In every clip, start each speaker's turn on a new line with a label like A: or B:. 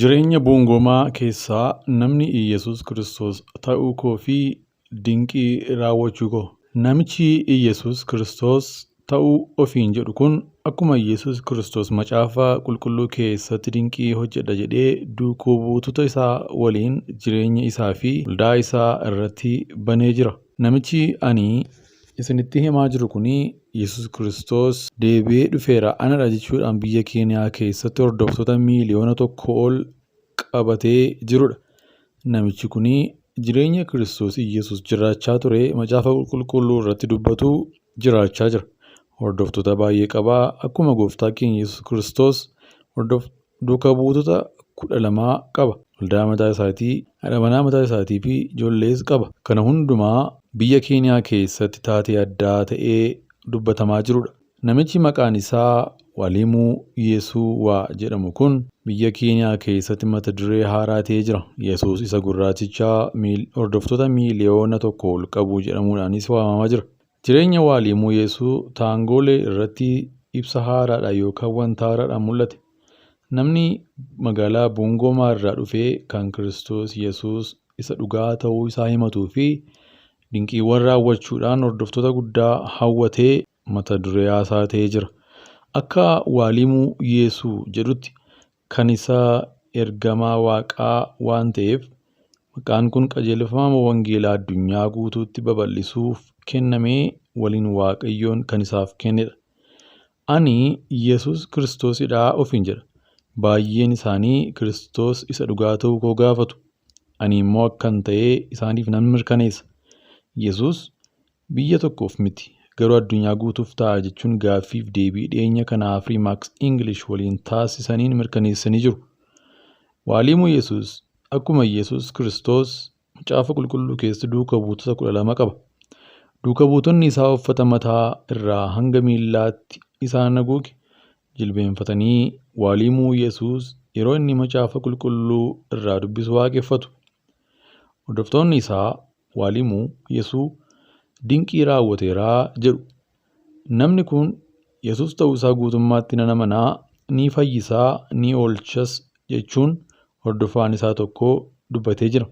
A: Jireenya Boongomaa keessaa namni Iyyesuus Kiristoos ta'uu koo fi dinqii raawwachuu koo. Namichi Iyyesuus Kiristoos ta'uu ofiin jedhu kun akkuma Iyyesuus Kiristoos Macaafa Qulqulluu keessatti dinqii hojjedha jedhee duukuu buutota isaa waliin jireenya isaa fi waldaa isaa irratti banee jira. Namichi ani isinitti himaa jiru kun Yesuus Kiristoos deebi'ee dhufeera anadha jechuudhaan biyya Keeniyaa keessatti hordoftoota miiliyoona 1 ol qabatee jirudha. Namichi kun jireenya Kiristoos Yesuus jiraachaa ture Macaafa Qulqulluu irratti dubbatu jiraachaa jira. Hordoftoota baay'ee qabaa. Akkuma gooftaa keenya Yesuus Kiristoos duuka buutota 12 qaba. Waldaa mataa isaatii, haadha manaa mataa isaatii fi ijoollees qaba. Kana hundumaa biyya Keeniyaa keessatti taatee addaa ta'ee dubbatamaa jirudha. Namichi maqaan isaa Walimuu Yesuuwaa jedhamu kun biyya Keeniyaa keessatti mata duree haaraa ta'ee jira. Yesuus isa gurraachicha hordoftoota miiliyoona 1 ol qabu jedhamuudhaanis waamamaa jira. Jireenya Waalimuu Yeesuu Taangoolee irratti ibsa haaraadhaan yookaan wanta haaraadhaan mul'ate. Namni magaalaa Boongoomaa irraa dhufe kan Kiristoos Yesuus isa dhugaa ta'uu isaa himatuu fi dinqiiwwan raawwachuudhaan hordoftoota guddaa hawwatee mata duree haasaa ta'ee jira. Akka Waalimuu Yeesuu jedhutti kan isa ergamaa Waaqaa waan ta'eef maqaan kun qajeelfama wangeelaa addunyaa guutuutti babal'isuuf kennamee waliin Waaqayyoon kan isaaf kennedha. Ani Yesuus Kiristoosidha ofiin jedha. Baay'een isaanii Kiristoos isa dhugaa ta'uu koo gaafatu. Ani immoo akkan ta'e isaaniif nan mirkaneessa. Yesuus biyya tokkoof miti garuu addunyaa guutuuf ta'a jechuun gaaffiif deebii dhiyeenya kana Afrimax English waliin taasisaniin mirkaneessanii jiru. Waalimuu Yesuus akkuma Yesuus Kiristoos Macaafa Qulqulluu keessatti duuka buutota 12 qaba. Duuka buutonni isaa uffata mataa irraa hanga miillaatti isaan haguuge jilbeenfatanii Waalimuu Yesuus yeroo inni Macaafa Qulqulluu irraa dubbisu waaqeffatu. Hordoftoonni isaa Waalimuu Yesuus dinqii raawwateeraa jedhu. Namni kun Yesuus ta'uu isaa guutummaatti nan amanaa, ni fayyisaa, ni oolchas jechuun hordofaan isaa tokko dubbatee jira.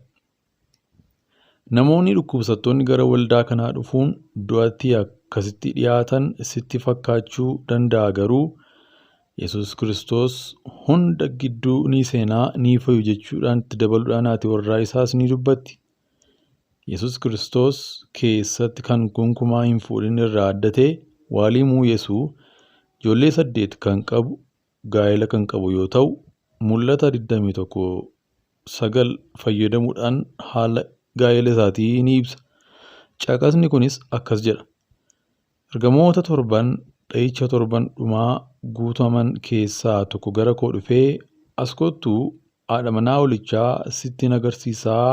A: Namoonni dhukkubsattoonni gara waldaa kanaa dhufuun du'atti akkasitti dhiyaatan sitti fakkaachuu danda'a garuu Yesuus Kiristoos hunda gidduu ni seenaa ni fayyu jechuudhaan itti dabaluudhaan haati warraa isaas ni dubbatti. Yesuus Kiristoos keessatti kan gonkumaa hin fuudhin irraa adda ta'e Waalimuu Yesuu ijoollee 8 kan qabu gaa'ela kan qabu yoo ta'u mul'ata 21:9 fayyadamuudhaan haala gaa'ela isaatii ni ibsa. Caqasni kunis akkas jedha. Ergamoota torban dha'icha torban dhumaa guutaman keessaa tokko gara koo dhufee, As kottu, haadha manaa hoolichaa sittin agarsiisaa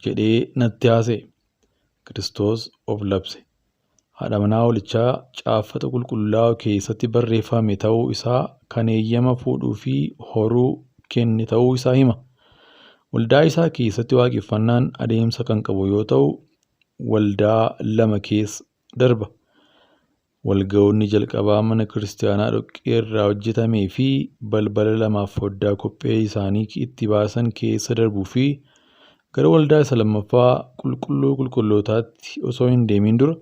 A: jedhee natti haasa'e. Kiristoos of labse. Haadha manaa hoolichaa caaffata qulqullaa'oo keessatti barreeffame ta'uu isaa kan eeyyama fuudhuu fi horuu kenne ta'uu isaa hima. Waldaa isaa keessatti waaqeffannaan adeemsa kan qabu yoo ta'u, waldaa lama keessa darba. Walga'oonni jalqabaa mana kiristaanaa dhoqqee irraa hojjetamee fi balbala lamaaf foddaa kophee isaanii itti baasan keessa darbuu fi gara waldaa isa lammaffaa qulqulluu qulqullootaatti osoo hin deemin dura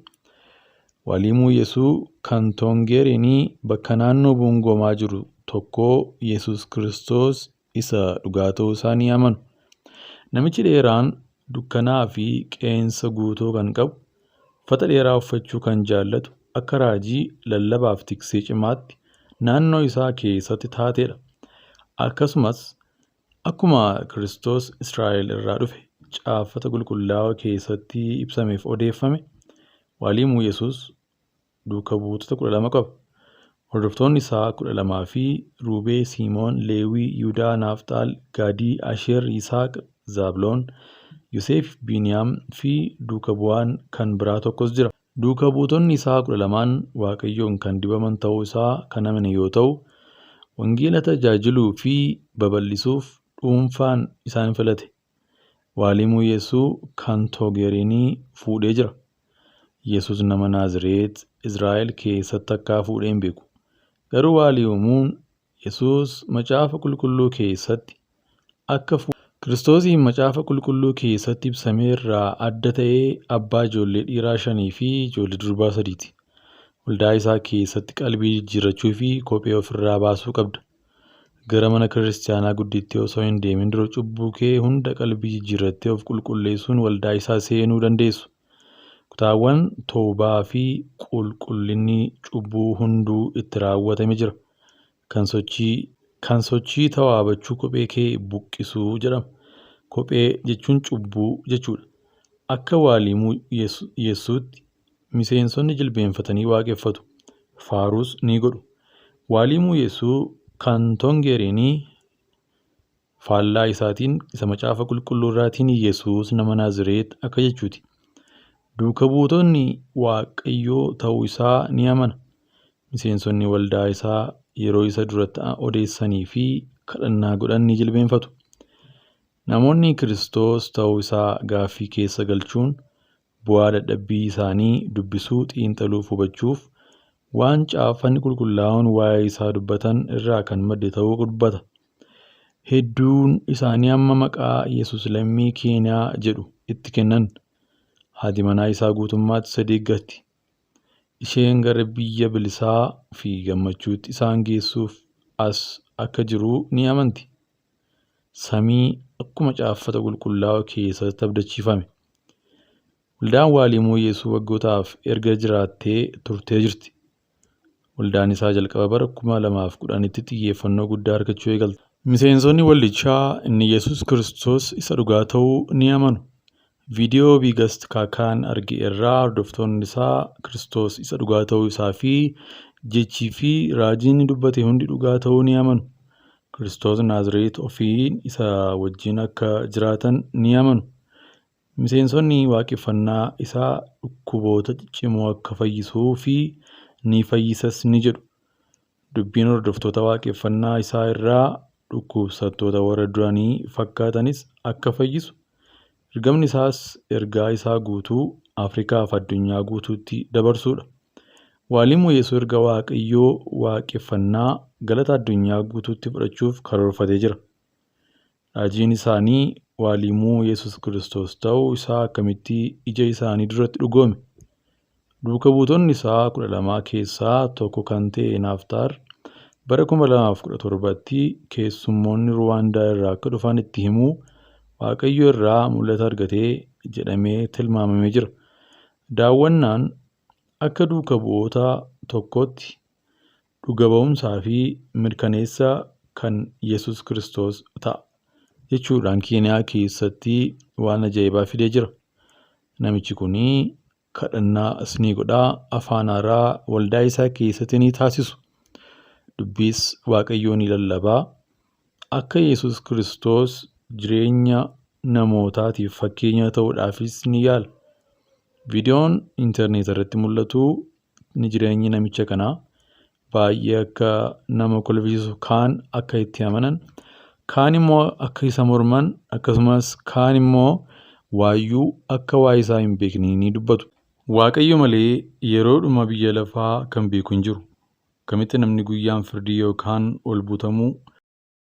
A: Walimuu Yesuu kan Toongeerinii bakka naannoo Boongoomaa jiru tokkoo Yesuus Kiristoos isa dhugaa ta'uu isaa ni amanu. Namichi dheeraan dukkanaa fi qeensa guutuu kan qabu, uffata dheeraa uffachuu kan jaallatu akka raajii, lallabaaf tiksee cimaatti naannoo isaa keessatti taateedha. Akkasumas akkuma Kiristoos Israa'el irraa dhufe caaffata qulqullaa'oo keessatti ibsameef odeeffame, Waaliimuu Yesuus duuka buutota 12 qaba. Hordoftoonni isaa 12 fi Ruubee, Simoon, Leewii, Yihudaa, Naafxaal, Gaadii, Asheer, Yisaaq, Zaabiloon, Yoseef, Biiniyaam fi duuka bu'aan kan biraa tokkos jira. Duuka buutonni isaa 12n Waaqayyoon kan dibaman ta'uu isaa kan amane yoo ta'u, wangeela tajaajiluu fi babal'isuuf dhuunfaan isaan filate. Waalimuu Yesuu kan Toogeerinii fuudhee jira. Yesuus nama Naazireet Israa'el keessatti takkaa fuudhee hin beeku. Garuu Waalimuun Yesuus Macaafa Qulqulluu keessatti akka Kiristoosiin Macaafa Qulqulluu keessatti ibsame irraa adda ta'ee abbaa ijoollee dhiiraa shanii fi ijoollee durbaa sadiiti. Waldaa isaa keessatti qalbii jijjiirrachuu fi kophee ofirraa baasuu qabda. Gara mana kiristaanaa guddittii osoo hin deemin dura cubbuu kee hunda qalbii jijjiirrattee of qulqulleessuun waldaa isaa seenuu dandeessu. Kutaawwan toobaa fi qulqullinni cubbuu hunduu itti raawwatame jira. Kan sochii tawaabachuu kophee kee buqqisuu jedhama. Kophee jechuun cubbuu jechuudha. Akka Waaliimuu Yesuutti miseensonni jilbeenfatanii waaqeffatu. Faaruus ni godhu. Waaliimuu Yesuu kan Toongeeriinii faallaa isaatiin isa Macaafa Qulqulluu irraatiin Yesuus nama Naazireet akka jechuuti. Duuka buutonni Waaqayyoo ta'uu isaa ni amana. Miseensonni waldaa isaa yeroo isa duratti odeessanii fi kadhannaa godhan ni jilbeenfatu. Namoonni Kiristoos ta'uu isaa gaaffii keessa galchuun bu'aa dadhabbii isaanii dubbisuu, xiinxaluuf, hubachuuf waan caaffanni qulqullaa'oon waa'ee isaa dubbatan irraa kan madde ta'uu dubbata. Hedduun isaanii amma maqaa Yesuus lammii Keeniyaa jedhu itti kennan. Haati manaa isaa guutummaatti isa deeggarti. Isheen gara biyya bilisaa fi gammachuutti isaan geessuuf as akka jiru ni amanti. Samii akkuma caaffata qulqullaa'oo keessatti abdachiifame. Waldaan Waaliimuu Yesuus waggootaaf erga jiraattee turtee jirti. Waldaan isaa jalqaba bara 2010tti xiyyeeffannoo guddaa argachuu eegalte. Miseensonni waldichaa inni Yesuus Kiristoos isa dhugaa ta'uu ni amanu. Viidiyoo Biigast Kaakaan arge irraa hordoftoonni isaa Kiristoos isa dhugaa ta'uu isaa fi jechii fi raajiin inni dubbate hundi dhugaa ta'uu ni amanu. Kiristoos Naazireet ofiin isa wajjin akka jiraatan ni amanu. Miseensonni waaqeffannaa isaa dhukkuboota ciccimoo akka fayyisuu fi ni fayyisas ni jedhu. Dubbiin hordoftoota waaqeffannaa isaa irraa dhukkubsattoota warra duranii fakkaatanis akka fayyisu, ergamni isaas ergaa isaa guutuu Afrikaa fi addunyaa guutuutti dabarsuudha. Waaliimuu Yesuus erga Waaqayyoo waaqeffannaa galata addunyaa guutuutti fudhachuuf karoorfatee jira. Raajiin isaanii Waaliimuu Yesuus Kiristoos ta'uu isaa akkamitti ija isaanii duratti dhugoome? Duuka buutonni isaa 12 keessaa tokko kan ta'e Naaftaar bara 2017tti keessummoonni Ruwaandaa irraa akka dhufan itti himuu Waaqayyo irraa mul'ata argatee jedhamee tilmaamamee jira. Daawwannaan akka duuka bu'oota tokkootti dhuga ba'umsaa fi mirkaneessa kan Yesuus Kiristoos ta'a jechuudhaan Keeniyaa keessatti waan ajaa'ibaa fidee jira. Namichi kun kadhannaas ni godhaa, afaan haaraa waldaa isaa keessatti ni taasisu. Dubbiis Waaqayyoo ni lallabaa. Akka Yesuus Kiristoos jireenya namootaatiif fakkeenya ta'uudhaafis ni yaala. Viidiyoon intarneet irratti mul'atu ni jireenyi namicha kanaa baay'ee akka nama kolfisiisu, kaan akka itti amanan, kaan immoo akka isa morman, akkasumas kaan immoo waayyuu akka waa'ee isaa hin beekne ni dubbatu. Waaqayyo malee yeroodhuma biyya lafaa kan beeku hin jiru. Akkamitti namni guyyaan firdii yookaan ol butamuu